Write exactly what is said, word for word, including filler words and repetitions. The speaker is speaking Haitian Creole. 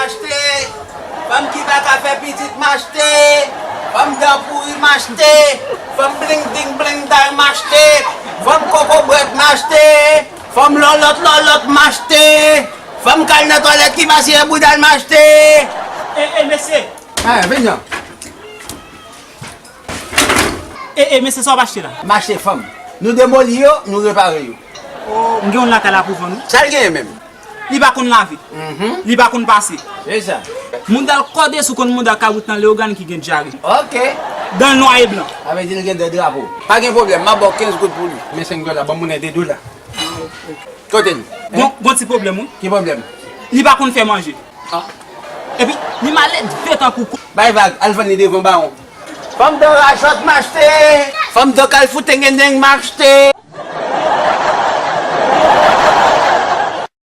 M achte. Fanm ki pa ka fè pitit, m achte. Fanm dan pouri, m achte. Fanm bling ding bling dang, m achte. Fanm kokobrèt, m achte. Fanm lòlòt lòlòt, m achte. Fanm k al nan twalèt ki pa siye bouda l, m achte. E, e, mesye. Ah, vin non. E, e, mesye, sa w ap achte la? M achte fanm. Nou demoli yo, nou repare yo. M gen yon lakay la pou vann, wi. Sa l genyen menm? Li pa konn lave. Mhm. Li pa konn pase. Se sa. Mouda l kòde sou konn mouda kabrit nan Leyogàn ki gen dyare. Ok. Dan l nwa e blan. Sa vle di l gen de drapo. Pa gen pwoblèm, m ap ba w kenz goud pou li. Men senk dola, ban m moun de dola. Kote l? Gon, gon ti pwoblèm, wi. Ki pwoblèm? Li pa konn fè manje. Ah. Epi, li malelve tankou kou. Bay vag, al vann li devan bawon. Fanm dan rachòt, m achte. Fanm dan kal fout tengendeng, m achte.